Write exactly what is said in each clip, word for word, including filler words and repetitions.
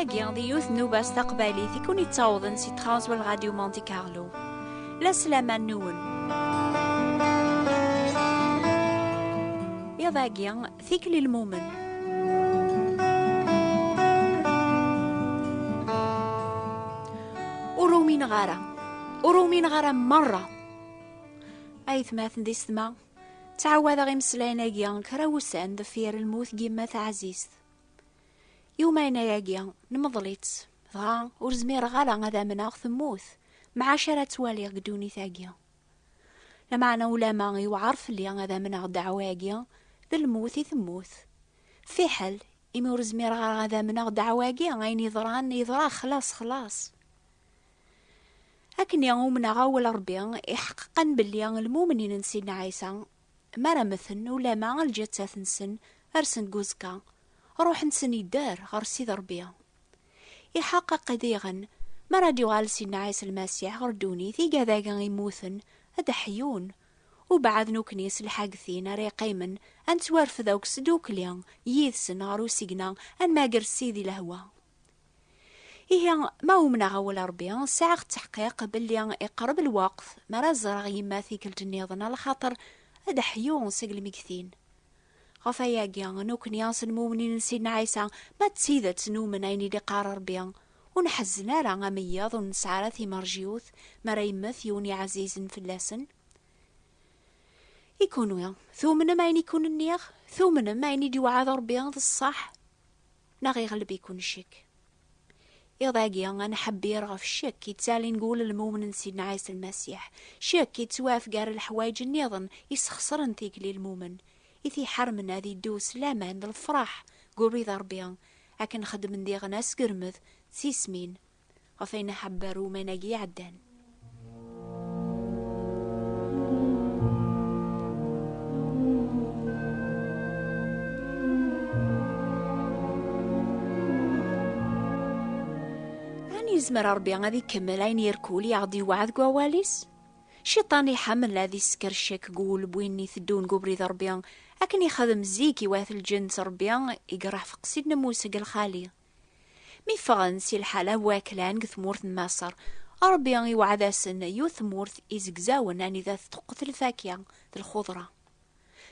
Agi d yiwet n nnuba s taqbaylit i kun-ittawḍen si Transworld Radio Monte Carlo. La slama-nwen. Iḍ-agi, tikli lmumen. Ur umineɣ ara. Ur umineɣ ara merra. Aytmaten d yessetma, ttɛawadeɣ imeslayen-agi kra wussan deffir lmut n yemma taɛzizt. Yumayen ayagi, nmeḍl-itt, dɣa ur zmireɣ ara ad amneɣ temmut, mɛac ara ttwaliɣ deg ddunit-agi. Lameɛna ulama iwɛer fell-i ad amneɣ ddeɛwa-agi, d lmut i temmut. Fiḥel, imi ur zmireɣ ara ad amneɣ ddeɛwa-agi, ayen yeḍran, yeḍra, xlaṣ, xlaṣ. Akken i umneɣ awal Ṛebbi, iḥeqqeqen belli lmumnin n Sidna Ɛisa, mi ara mmten, ulama lǧatat-nsen rsen deg uẓekka, ṛuḥ-nsen idder ɣer Sidi Ṛebbi. Iḥeqqeq diɣen, mi ara d-yuɣal Sidna Ɛisa Lmasiḥ ɣer ddunit, igad-agi immuten ad d-ḥyun, ubeɛd nukni s lḥagtin ara yeqqimen, ad nettwarfed akk s ddukkli yid-sen ɣer usigna, ad nmager Sidi lehwa. Ihi, ma umneɣ awal Ṛebbi, sɛiɣ ttaḥqiq belli iqerreb lweqt mi ara ẓreɣ yemma tikkelt nniḍen, alaxaṭer ad d-ḥyuɣ seg lmegtin. Ɣef wayagi, nukni s lmumnin n Sidna Ɛisa, ma d tidet numen ayen i d-iqqar Ṛebbi, ur nḥezzen ara am wiyaḍ ur nesɛi ara timerjiyut mi ara yemmet yiwen iɛzizen fell-asen. I kunwi, tumnem ayen i kun-nniɣ? Tumnem ayen i d-iwɛed Ṛebbi d ṣṣeḥ? Neɣ iɣleb-iken ccek? Iḍ-agi, ad nḥebbir ɣef ccek yettalin deg wul n lmumen n Sidna Ɛisa Lmasiḥ, ccek yettwaf gar leḥwayeǧ nniḍen yessexṣren tikli n lmumen, i t-iḥermen ad iddu s laman d lefraḥ deg ubrid Ṛebbi, akken xeddmen diɣen asgermed d tismin, ɣef ayen iḥebber uman-agi iɛeddan. Ɛni yezmer Ṛebbi ad ikemmel ayen irkul i aɣ-d-iwɛed deg wawal-is? Cciṭan iḥemmel ad isker ccek deg wul n win iteddun deg ubrid Ṛebbi, akken ixdem zik i wat lǧens Ṛebbi i ireḥfeq Sidna Musa deg lxali. Mi ffɣen si lḥala n waklan deg tmurt n Maṣer, Ṛebbi iweɛɛed-asen yiwet tmurt izegzawen anida teṭṭuqqet lfakya d lxuḍra.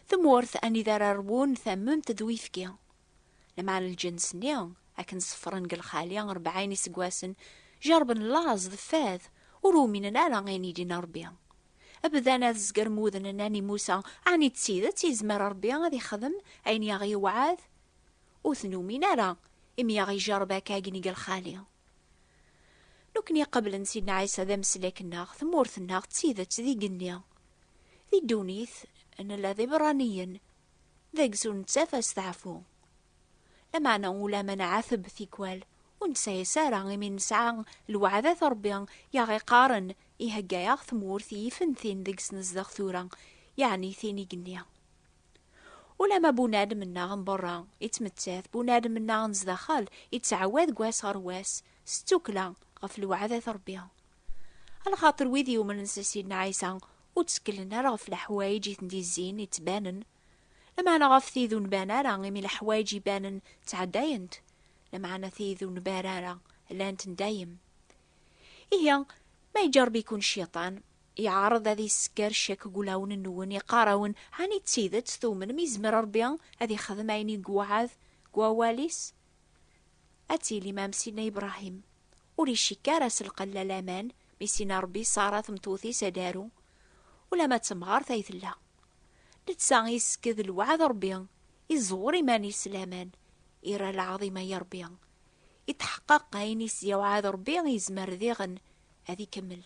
Tmurt anida ara rwun tamemt d uyefki. Lameɛna lǧens-nni, akken ṣeffren deg lxali rebɛin iseggasen, jerben laẓ d fad, ur uminen ara ayen i d-yenna Ṛebbi. Bdan ad zgermuden, nnan i Musa, ɛni d tidet yezmer Ṛebbi ad ixdem ayen i aɣ-yewɛed? Ur ten-umin ara, imi aɣ-ijerreb akkagni deg lxali. Nukni qeblen Sidna Ɛisa d ameslak-nneɣ, tmurt-nneɣ d tidet d igenni. Di ddunit, nella d iberraniyen, deg-s ur nettaf asteɛfu. Lameɛna ulama nɛateb tikwal, ur nesɛis ara, imi nesɛa lweɛdat Ṛebbi i aɣ-iqqaren, ihegga-yaɣ tmurt yifen tin deg-s nezdeɣ tura, yeɛni tin igenni. Ulama bunadem-nneɣ n berra ittmettat, bunadem-nneɣ n zdaxel ittɛawad deg wass ɣer wass s ttukla ɣef lweɛdat Ṛebbi. Alaxaṭer wid yumnen s Sidna Ɛisa ur tteklen ara ɣef leḥwayeǧ i ten-d-izzin, ittbanen, lameɛna ɣef tid ur nban ara, imi leḥwayeǧ ibanen ttɛeddayent, lameɛna tid ur nban ara llant n dayem. Ihi, ma iǧerreb-iken cciṭan, iɛreḍ ad isker ccek deg wulawen-nwen, iqqar-awen, ɛni d tidet tumnem yezmer Ṛebbi ad ixdem ayen i yewɛed deg wawal-is? Ad tilim am Sidna Ibṛahim, ur icikk ara s lqella laman mi s-yenna Ṛebbi i Ṣara tmeṭṭut-is ad aru, ulamma d temɣart ay tella. Netta isekked lweɛd Ṛebbi, iẓewwer iman-is s laman, irra lɛaḍima i Ṛebbi. Itḥeqqeq ayen i s-yewɛed Ṛebbi, yezmer diɣen ad ikemmel.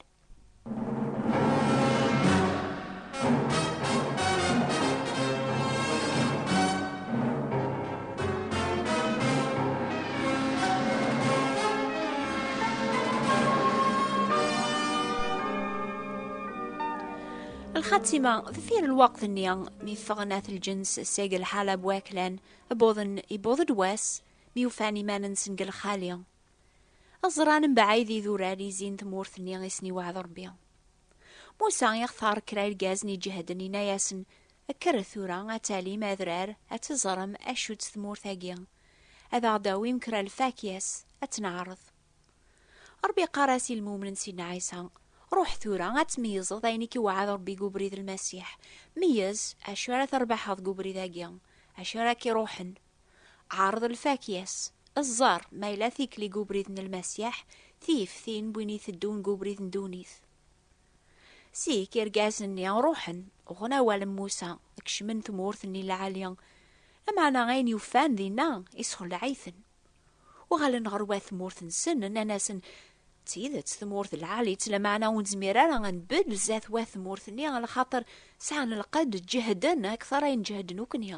Lxatima, deffir lweqt-nni, mi ffɣen at lǧens seg lḥala n waklan, wwḍen, yewweḍ-d wass mi ufan iman-nsen deg lxali. Ẓran mebɛid idurar izin tmurt-nni i sen-iwɛed Ṛebbi. Musa ixtar kra irgazen iǧehden, yenna-yasen, kkret tura ad talim adrar, ad teẓrem acu-tt tmurt-agi. Ad aɣ-d-awim kra lfakyas, Ad tt-neɛreḍ. Ṛebbi yeqqar-as i lmumen n Sidna Ɛisa: "Ruḥ tura, ad tmeyyzeḍ ayen i k-iweɛɛed Ṛebbi deg ubrid n Lmasiḥ. Meyyez acu ara terbeḥeḍ deg ubrid-agi, acu ara k-iruḥen. Ɛreḍ lfakya-s, ẓer ma yella tikli deg ubrid n Lmasiḥ, tiftin n win iteddun deg ubrid n ddunit." Zik, irgazen-nni ruḥen, uɣen awal n Musa, kecmen tmurt-nni lɛali, lameɛna ayen yufan dinna isxelleɛ-iten. Uɣalen ɣer wat tmurt-nsen, nnan-asen: "D tidet, tmurt lɛali-tt, lameɛna ur nezmir ara ad nbeddel zdat wat tmurt-nni, lxaṭer sɛan lqedd, ǧehden akteṛ ayen ǧehden akk-nni.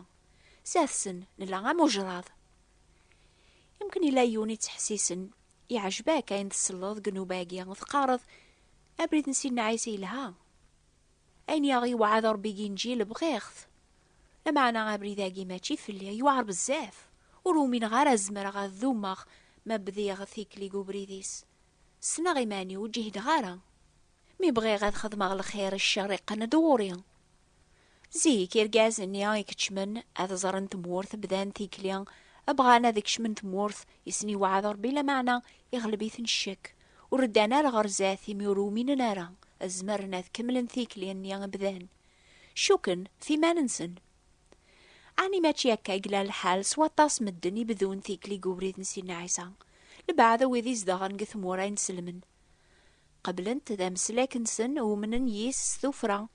Zdat-sen nella am ujraḍ." Yemken yella yiwen ittḥessisen, iɛjeb-ak ayen tselleḍ deg nnuba-agi, teqqareḍ: "Abrid n Sidna Ɛisa yelha. Ayen i aɣ-iweɛɛed Ṛebbi deg Inǧil bɣiɣ-t. Lameɛna abrid-agi mačči fell-i, yewɛer bezzaf. Ur umineɣ ara zemreɣ ad dumeɣ ma bdiɣ tikli deg ubrid-is. Ssneɣ iman-iw, ur ǧhideɣ ara. Mi bɣiɣ ad xedmeɣ lxir, ccer iqqen-d ɣur-i." Zik, irgazen-nni ikeččmen ad ẓren tmurt, bdan tikli, bɣan ad kecmen tmurt i sen-iweɛɛed Ṛebbi, lameɛna iɣleb-iten ccek. Ur ddan ara ɣer zdat, imi ur uminen ara zemren ad kemmlen tikli-nni bdan. Cukken f iman-nsen. Ɛni mačči akka i yella lḥal s waṭas medden i bedun tikli deg ubrid n Sidna Ɛisa? Lbeɛd wid izedɣen deg tmura inselmen. Qeblen-t d ameslak-nsen, umnen yis s tuffra.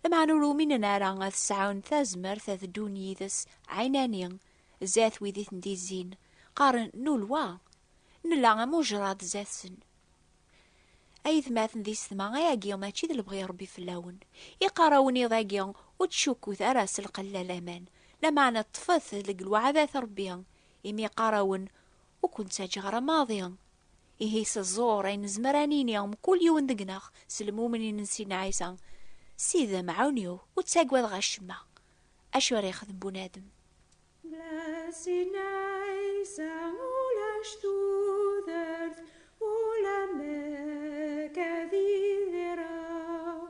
Lameɛna ur uminen ara ad sɛun tazmert ad ddun yid-s ɛinani, zdat wid i ten-d-izzin. Qqaren: "Nulwa, nella am ujraḍ zdat-sen." Aytmaten d yessetma, ayagi mačči d lebɣi Ṛebbi fell-awen. Iqqar-awen iḍ-agi: "Ur ttcukkut ara s lqella laman, lameɛna ṭṭfet deg lweɛdat Ṛebbi, imi iqqar-awen: 'Ur ken-ttaǧǧeɣ ara maḍi.'" Ihi s ẓẓur ay nezmer ad nini mkul yiwen deg-neɣ s lmumnin n Sidna Ɛisa: "Ssid d amɛawen-iw, ur ttagadeɣ acemma." Acu ara yexdem bunadem? Bla Sidna Ɛisa ulac tudert, ulamek ad idireɣ.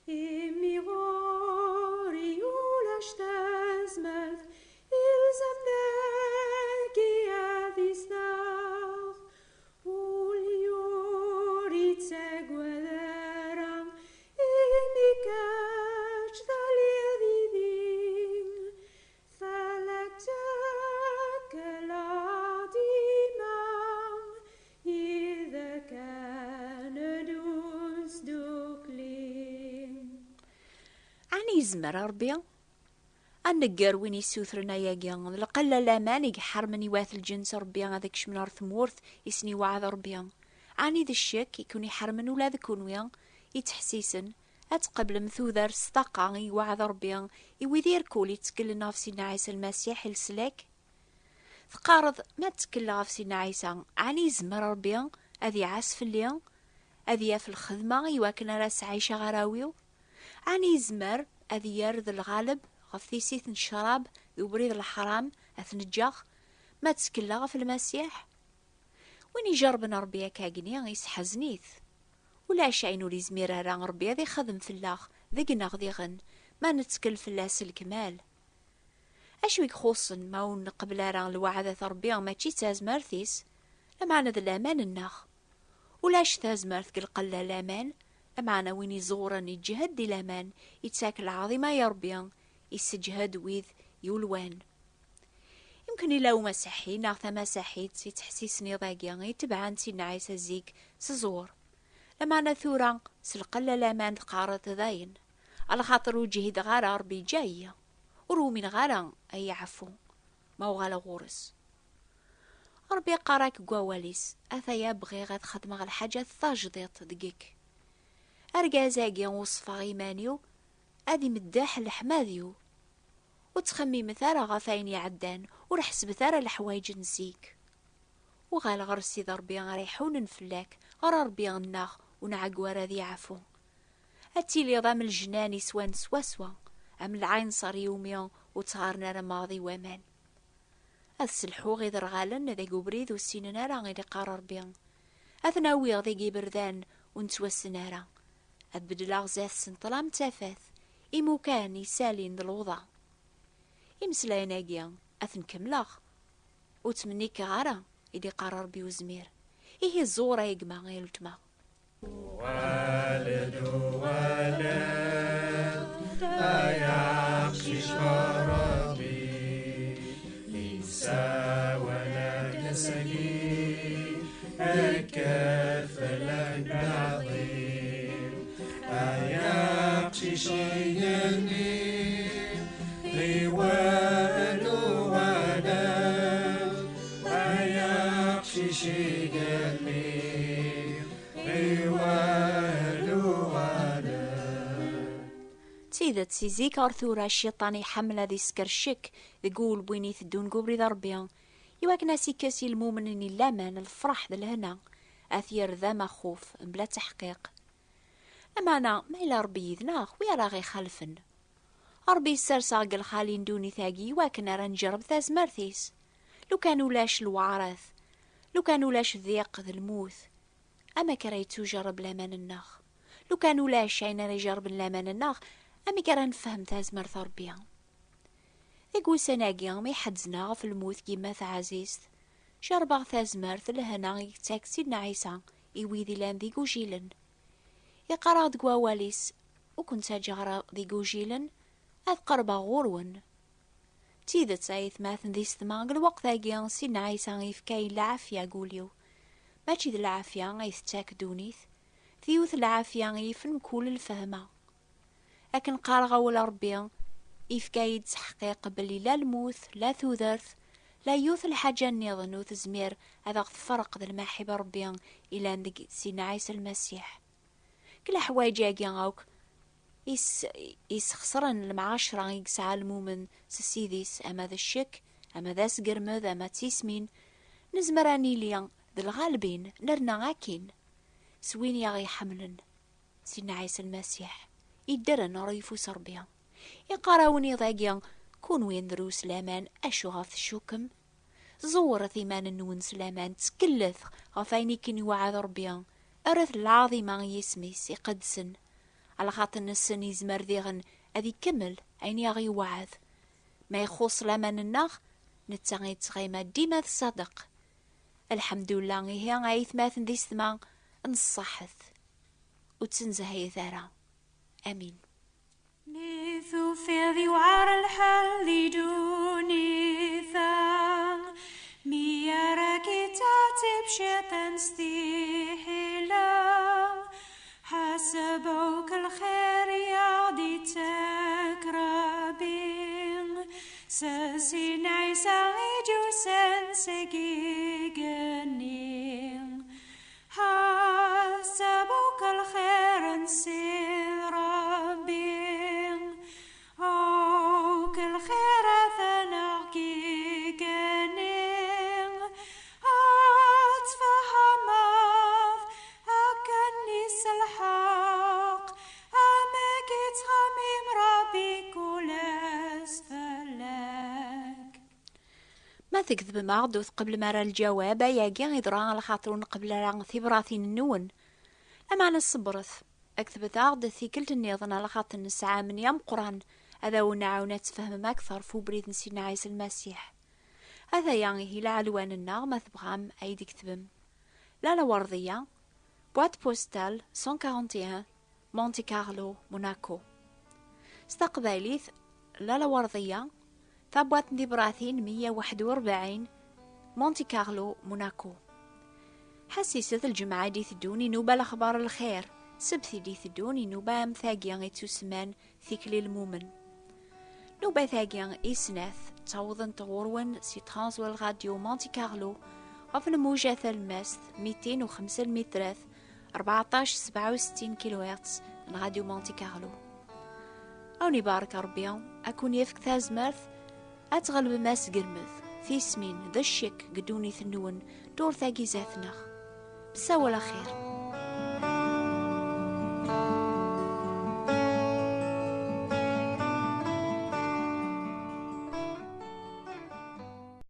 Imi ɣur-i ulac tazmert, ilzem dagi ad izdeɣ. Ul ur ittagad ara, imi kečč telliḍ yid-i. Fell-ak ttekleɣ dima, yid-k ad neddu sdukli. Ɛni yezmer Ṛebbi? Ad negger win yessutren ayagi, d lqella laman i iḥermen i wat lǧens Ṛebbi ad kecmen ɣer tmurt i sen-iweɛɛed Ṛebbi. Ɛni d ccek i ken-iḥermen ula d kunwi ittḥessisen, ad tqeblem tudert s ṭṭaqa i iweɛɛed Ṛebbi i wid irkul itteklen ɣef Sidna Ɛisa Lmasiḥ i leslak? Teqqareḍ: "Ma ttekleɣ ɣef Sidna Ɛisa, ɛni yezmer Ṛebbi ad iɛas fell-i, ad yaf lxedma i wakken ara sɛiceɣ arraw-iw? Ɛni yezmer ad yerr d lɣaleb ɣef tissit n ccrab d ubrid n leḥram, ad ten-ǧǧeɣ, ma ttekleɣ ɣef Lmasiḥ?" Win ijerrben Ṛebbi akkagni, isḥazen-it. Ulac ayen ur izmir ara Ṛebbi ad ixdem fell-aɣ, deg-neɣ diɣen, ma nettkel fell-as s lekmal. Acu i ixuṣṣen ma ur nqebbel ara lweɛdat Ṛebbi, mačči d tazmert-is, lameɛna d laman-nneɣ? Ulac tazmert deg lqella laman, lameɛna win iẓewren iǧhed di laman, ittak lɛaḍima i Ṛebbi, isseǧhed wid yulwan. Imken ila umasiḥi neɣ tamasaḥit ittḥessisen iḍ-agi itebɛen Sidna Ɛisa zik s ẓẓur. Lameɛna tura s lqella laman teqqareḍ dayen, alaxaṭer ur ǧhideɣ ara, Ṛebbi iǧǧa-yi, ur umineɣ ara ad yeɛfu ma uɣaleɣ ɣur-s. Ṛebbi iqqar-ak deg wawal-is: "Ataya bɣiɣ ad xedmeɣ lḥaǧa tajdiṭ deg-k." Argaz-agi uṣfeɣ iman-iw ad imeddeḥ leḥmad-iw. Ur ttxemmimet ara ɣef ayen iɛeddan, ur ḥesbet ara leḥwayeǧ n zik. Uɣal ɣer Sidi Ṛebbi ara iḥunen fell-ak, ɣer Ṛebbi-nneɣ ur nɛeggu ara ad yeɛfu. Ad tiliḍ am lejnan iswan swaswa, am lɛinṣer iwumi ur ttɣaren ara maḍi waman. Ad sselḥuɣ iderɣalen deg ubrid ur ssinen ara i d-iqqar Ṛebbi. Ad ten-awiɣ deg iberdan ur nettwassen ara. Ad beddleɣ zdat-sen ṭṭlam d tafat, imukan isalin d luḍa. Imeslayen-agi ad ten-kemmleɣ. Ur ttmennikeɣ ara. i d-iqqar Ṛebbi uzmir. Ihi ẓur ay gma ay weltma. Uɣal-d, uɣal-d, ay aqcic ɣer Ṛebbi, yessawal-ak ass-agi, kker fell-ak baḍil. Ay aqcic igenni, ɣiwel uɣal-d, ay aqcic igenni, ɣiwel uɣal-d. D tidet, si zik ɣer tura, cciṭan iḥemmel ad isker ccek deg wul n win iteddun deg ubrid n Ṛebbi, iwakken ad s-ikkes i lmumnin laman, lefṛeḥ d lehna, ad t-yerr d amaxuf, mebla tteḥqiq. Lameɛna, ma yella Ṛebbi yid-neɣ, wi ara ɣ-ixalfen? Ṛebbi yessers-aɣ deg lxali n ddunit-agi iwakken ara njerreb tazmert-is. Lukan ulac lweɛrat, lukan ulac ddiq d lmut, amek ara yettujerreb laman-nneɣ? Lukan ulac ayen ara ijerrben laman-nneɣ, amek ara nefhem tazmert n Ṛebbi? Deg wussan-agi mi ḥezzneɣ ɣef lmut n yemma taɛzizt, jerrbeɣ tazmert d lehna i yettak Sidna Ɛisa i wid ilan d igujilen. Iqqar-aɣ deg wawal-is: "Ur ken-ttaǧǧaɣ ara d igujilen, ad qerbeɣ ɣur-wen." D tidet, ay atmaten d isetma, deg lweqt-agi Sidna Ɛisa yefka-yi lɛafya deg wul-iw. Mačči d lɛafya ay tettak ddunit, d yiwet n lɛafya i yifen mkul lfehma. Akken qqareɣ awal n Ṛebbi, yefka-yi-d ttḥqiq belli la lmut, la tudert, la yiwet n lḥaǧa nniḍen ur tezmir ad aɣ-tferreq d lmaḥibba n Ṛebbi ilan deg Sidna Ɛisa Lmasiḥ. Deg leḥwayeǧ-agi akk is-, isxesren lemɛacra i yesɛa lmumen s Ssid-is, ama d ccek, ama d asgermed, ama d tismin, nezmer ad nili d lɣalbin, nerna akkin s win i aɣ-iḥemmlen, Sidna Ɛisa Lmasiḥ, iddren ɣer uyeffus n Ṛebbi. Iqqar-awen iḍ-agi: "Kunwi n drus laman, acu ɣef tcukkem? Ẓewret iman-nwen s laman, ttkellet ɣef wayen i ken-iweɛɛed Ṛebbi, rret lɛaḍima i yisem-is iqedsen, alaxaṭer nessen yezmer diɣen ad ikemmel ayen i aɣ-iweɛɛed. Ma ixuṣṣ laman-nneɣ, netta yettɣima dima d ṣṣadeq." Lḥemdullah, ihi ay atmaten d isetma, nṣaḥet, ur ttnezhayet ara. Amin. Mi tufiḍ yewɛer lḥal di ddunit-a, mi ara k-ittɛettib cciṭan s tiḥila, ḥaseb akk lxir i aɣ-d-ittak Ṛebbi, s Sidna Ɛisa i d-yusan seg igenni. Ḥaseb akk lxir n Ssid Ṛebbi, akk lxirat n aɣ-igenni, ad tfehmeḍ akken iselḥeq amek ittxemmim Ṛebbi kul ass fell-ak. Ma tgedbem-aɣ-d ur tqeblem ara lǧawab, ayagi iḍra lxaṭer ur nqebbel ara tibratin-nwen. Lameɛna ṣebbret, ketbet-aɣ-d tikkelt nniḍen, alaxaṭer nesɛa amni ameqqran ad awen-nɛawen ad tfehmem akteṛ f ubrid n Sidna Ɛisa Lmasiḥ. Ataya ihi lɛelwan-nneɣ, ma tebɣam ad yi-d-tketbem. Lalla Werdiya, boîte postale cent quarante et un, Monte Carlo, Monaco. S taqbaylit, Lalla Werdiya, tabwaṭ n tibratin meyya u waḥed u rebɛin, Monte Carlo, Monaco. Ḥassiset, lǧemɛa i d-iteddun inuba lexbar n lxir, ssebt i d-iteddun inuba am tagi i ttusemman tikli lmumen. Nubat-agi i snat ttawḍent ɣur-wen si Transworld Radio Monte Carlo ɣef lmuja talemmast mitin u xemsa lmitrat, rbeɛṭac sebɛa u settin kilohertz n Radio Monte Carlo. A wen-ibarek Ṛebbi, a ken-yefk tazmert ad tɣelbem asgelmed, tismin d ccek deg ddunit-nwen ddurt-agi zdat-neɣ. Bessawel axir.